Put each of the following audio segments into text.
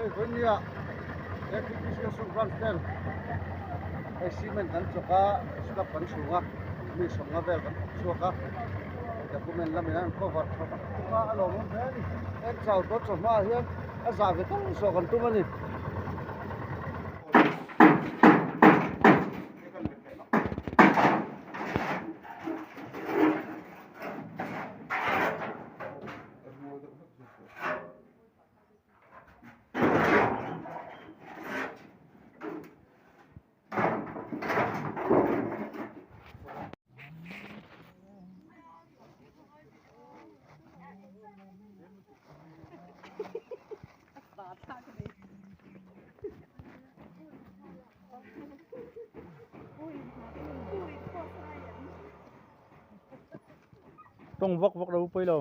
Hei vawinia APPC Sum Branch ten hei cement kan chawk a, slab kan chhung a, mi sawmnga vel kan thawk chhuak a, document lamin an cover tha vak bawk a, a lawmawm hle a ni. Heng chau tawh chawhma ah hian a zah ve tal zawh kan tum a ni. Tawng vak vak lo pawi lo.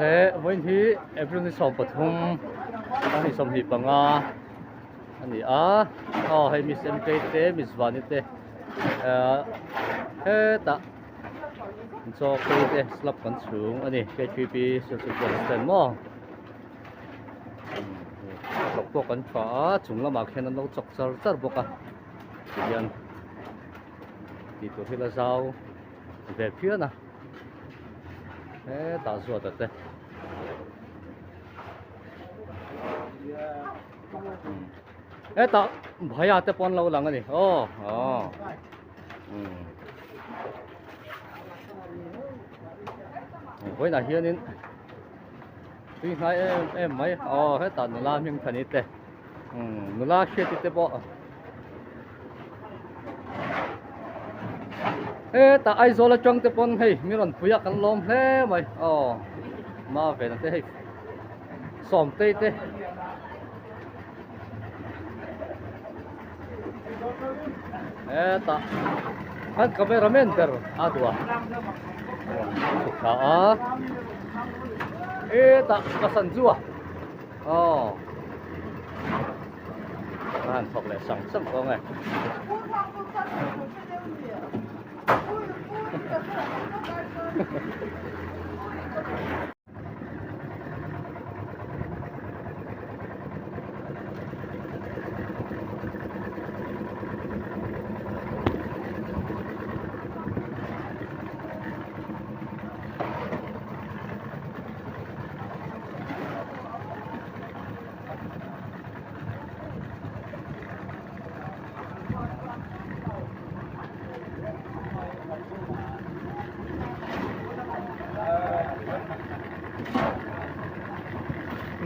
Le vawiin hi April ni 13 ni 25 a ni a aw hei Miss MK te Miss Vani te hetah chaw phei te slab kan chhung a ni K3P Social Stand maw chawk pawh kan tha a chung lamah khian an lo chawk char char bawk a tihian tih tur hi la zau ve phian a hetah zuata te hetah bhaia te pawh an lo lang a ni aw aw. Vawiinah hianin tui hnai em em mai aw hetah nula hming thani te nula hriati te pawh hetah Aizawl atang te pawn hei mi rawn pui a kan lawm hle mai aw ma vena te hei sawmtei te. Hetah kan cameraman ber a duh a chhuk thla a hetah ka san chu a aw a han thawk leh sang sang tawh ang e.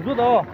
Rút đâu?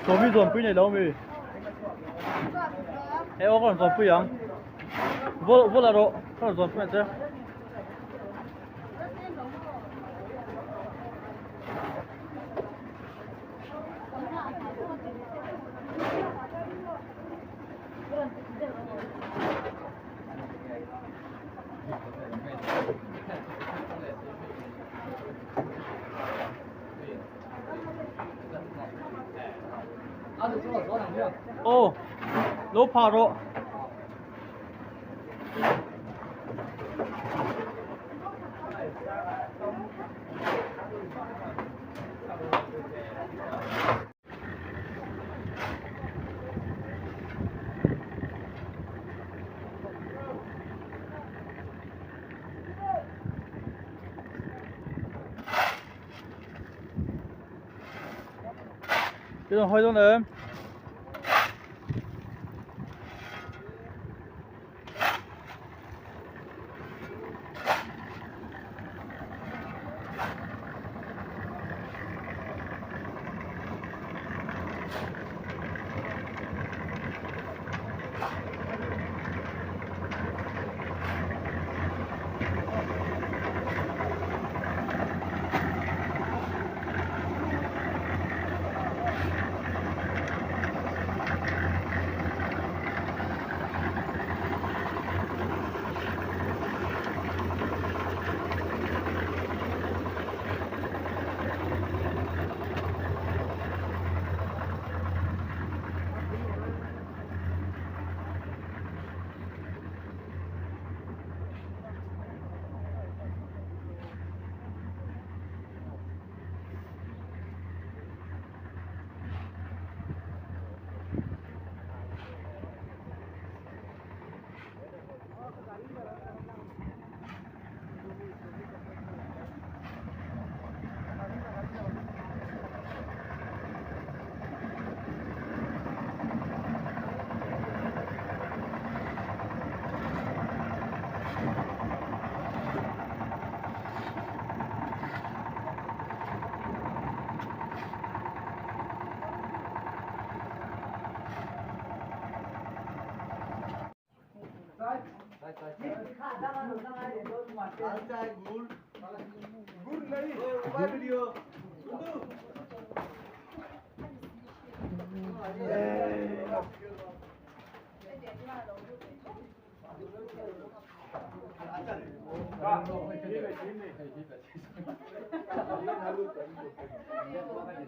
Sawmi zawnpui nei lo mi? E aw ka rawn zawnpui ang. Vaw vaw la rawh ka rawn zawnpui ang che. Aw lo phah rawh. Cái này hơi đó nè.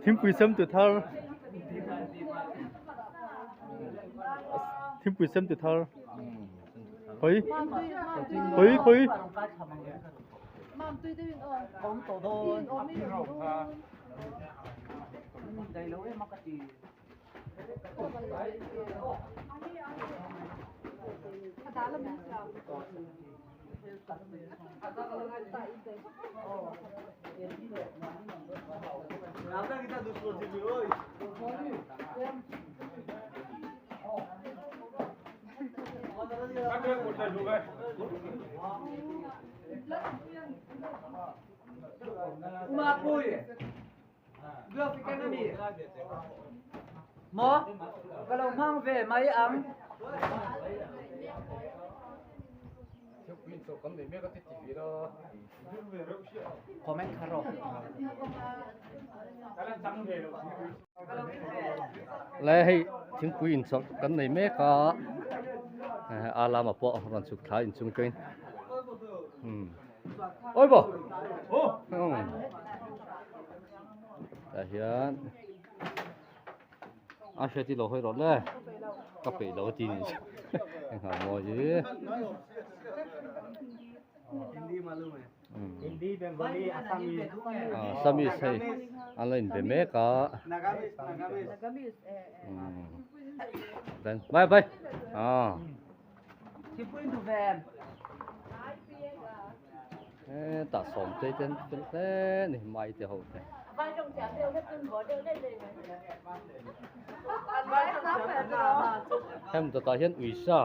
Thingpui sem tu thar Thingpui sem tu thar Khawi Khawi khawi Maw ka lo hmang ve mai ang. Comment kha rawh. Le hei thingpui inchawlh kan nei mek a a lama pawh rawn chhuk thla inchung tawhin awi maw tah hian a hriat hi lo hawi rawh le ka peih lo a ti nih chu engah maw hi. Assamese hei an la inbe mek a. Then bye bye. Ah. E ta som te ten fel hle ni mai te ho te. Hem ta ta hian uisa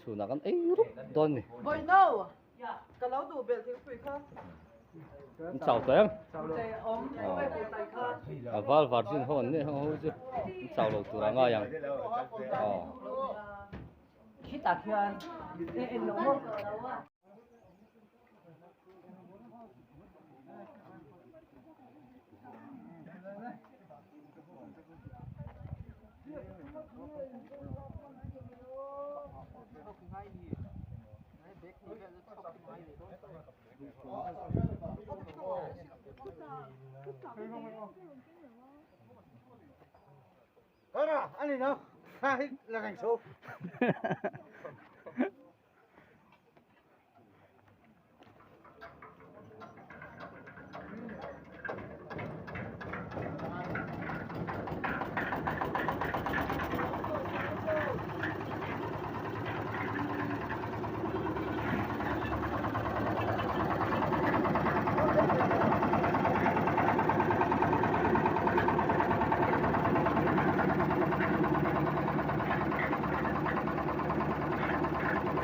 chhunah kan ei rup dawn ni. Ka lo duh belh thingpui kha. An chau tawh em? A val virgin ho an nih ho ho chu an chau lo tur a ngai ang. Aw. Khitah khian e en lo maw?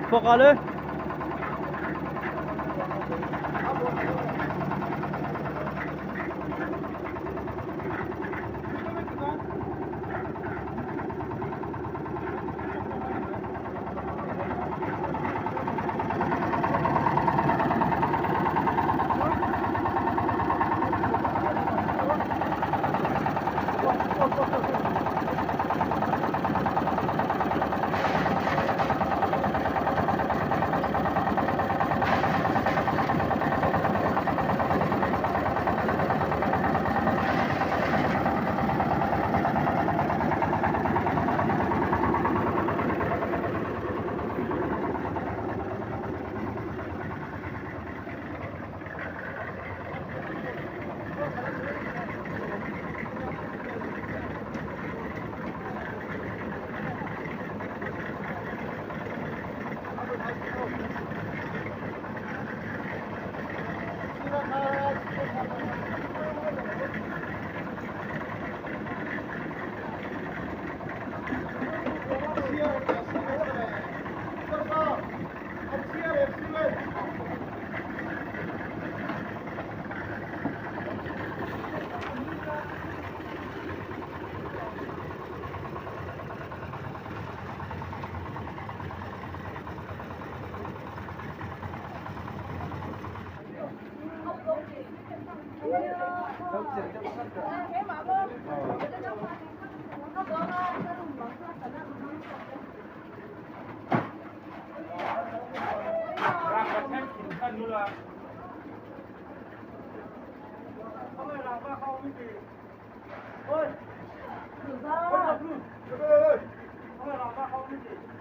Chhuak le.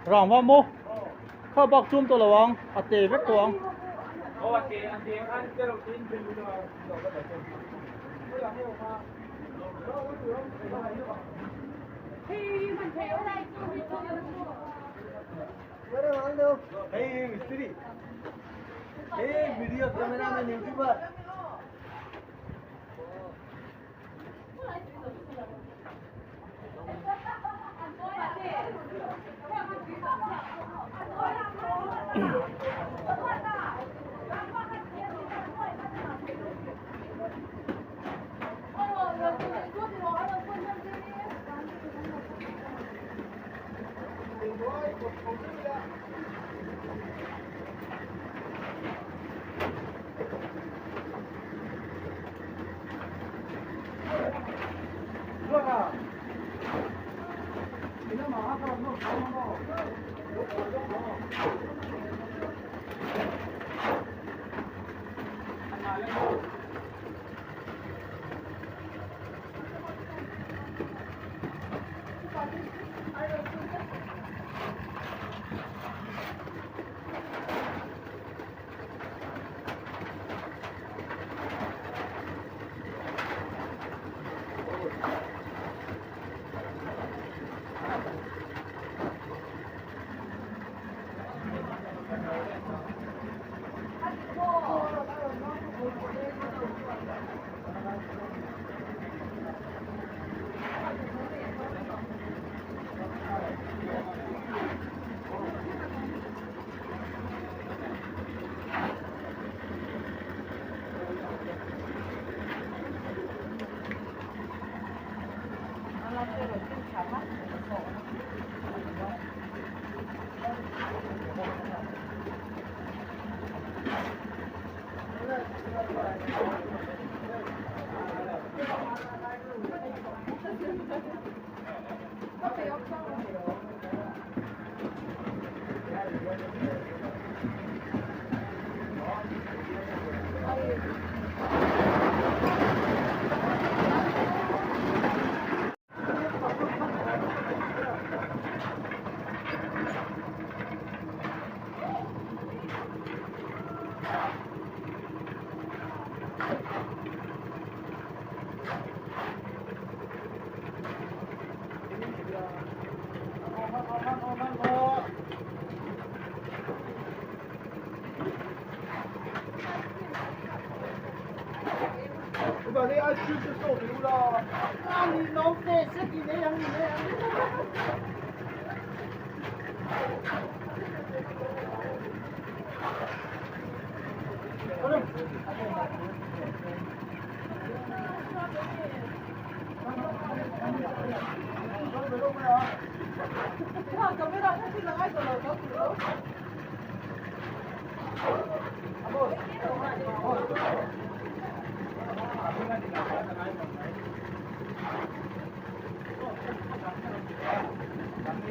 Rang va maw? Kha bak chum tawh lo ang, a te vek tawh ang.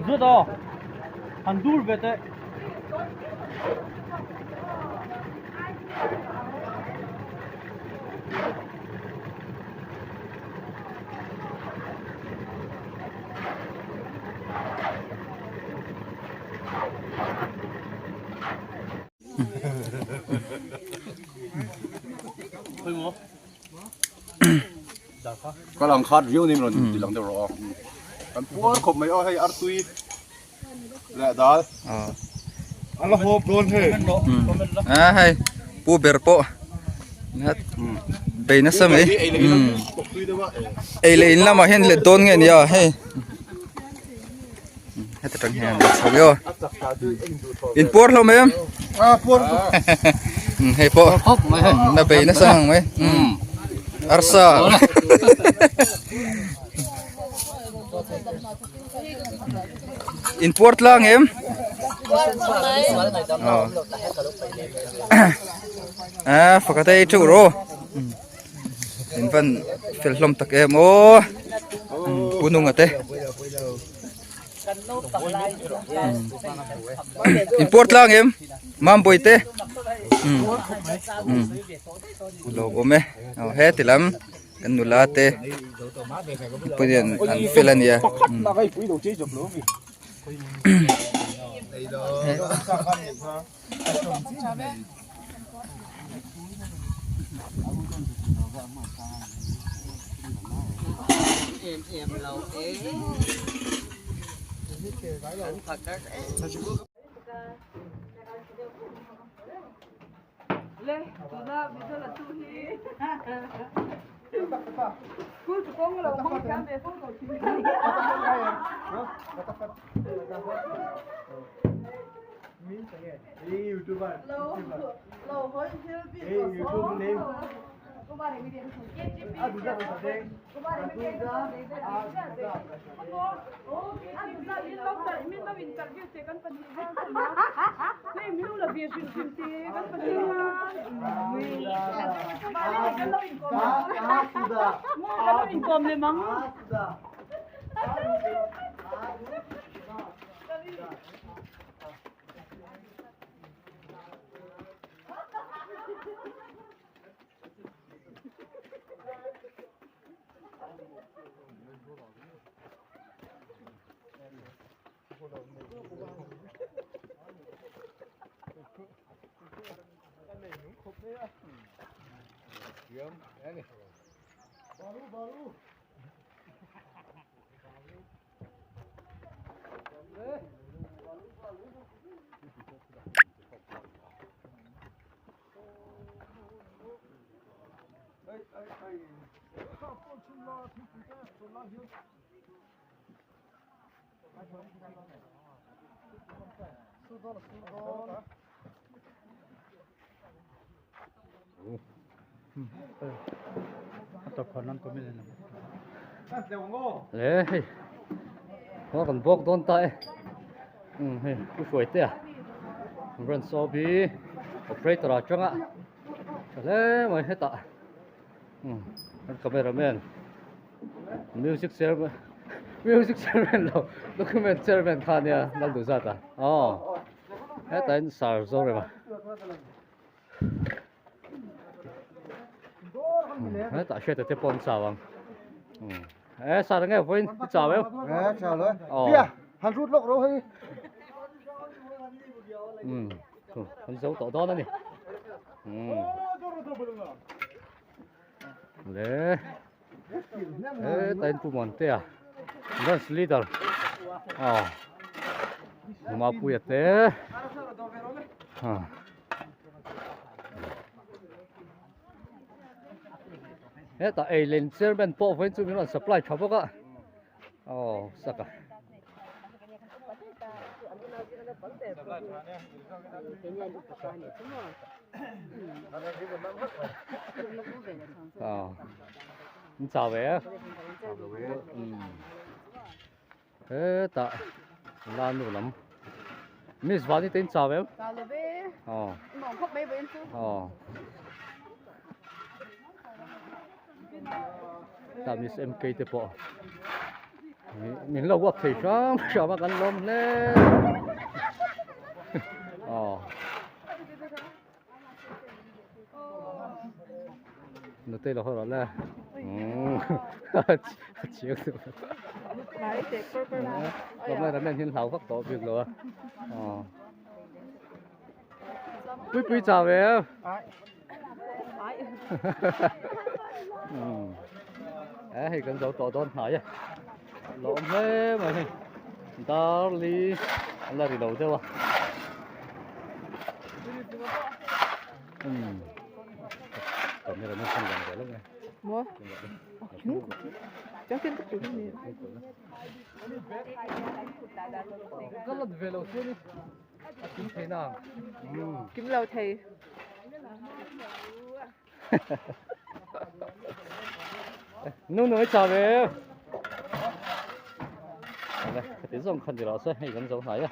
Zut aw han dur ve teh. Ka lang khat riau ni rawn ti lang deuh rawh aw. Kan puar khawp mai aw hei artui leh dal. A la hawp dawn hei. A hei pu ber pawh bei nasa mai. Ei leh in lamah hian let dawn nge nia hei. Heta tang hian an chho io. In puar hlawm em? A puar. Hei pawh na bei nasa ang mai. Arsa. In puar tlang em? A fakate ei theuh rawh. In van fel hlawm tak em aw. Pu Nunga te. In puar tlang em? Mambawi te. Lo awm e. He ti lam kan nula te. Pawhin an fel a nia. Le hei khaw kan bawk dawn ta e umm hei pu hruai te a rawn saw bi operator ah atanga tha hle mai hetah umm kan camera man music chairman music chairman lo document chairman kha ania Lalduhzat a aw hetah in sar zawk reng a. Hetah hriat te pawh an chau ang. E sar nge vawiin i chau em? E chau lo e. Pia han rut lawk ro hei. Um kan zo tawh dawn a ni. Um Le hetah in Pu Muantea dance leader aw Mapuia te ha. Hetah ei len chairman pawh vawiin chu min rawn supply tha bawk a. Aw sak a. Aw. In chau ve a. Hetah la nu lam. Miss Vani te in chau em? Chau lo ve. Aw. Nuam khawp mai vawiin chu. Aw. Ta Miss MK te pawh min lo uap thei hram hram a kan lawm hle. Aw. Nutei lo haw rawh le. A chiang deuh. Camera man hian hlau vak tawh bik lo a. Aw. Pui pui chau ve. Ê hei kan zo tawh dawn hnai a. Lawm hle mai hei. Darli an la ri lo deuh a. Um. Camera man khan lang ve lo nge. Mo. Chang kin ka tu ni. Ka lat ve lo sia ni. A kim thei na. Kim lo thei. Nu nu chào ve. Đây, cái tiếng rồng khăn gì đó sẽ hay gắn dấu này á.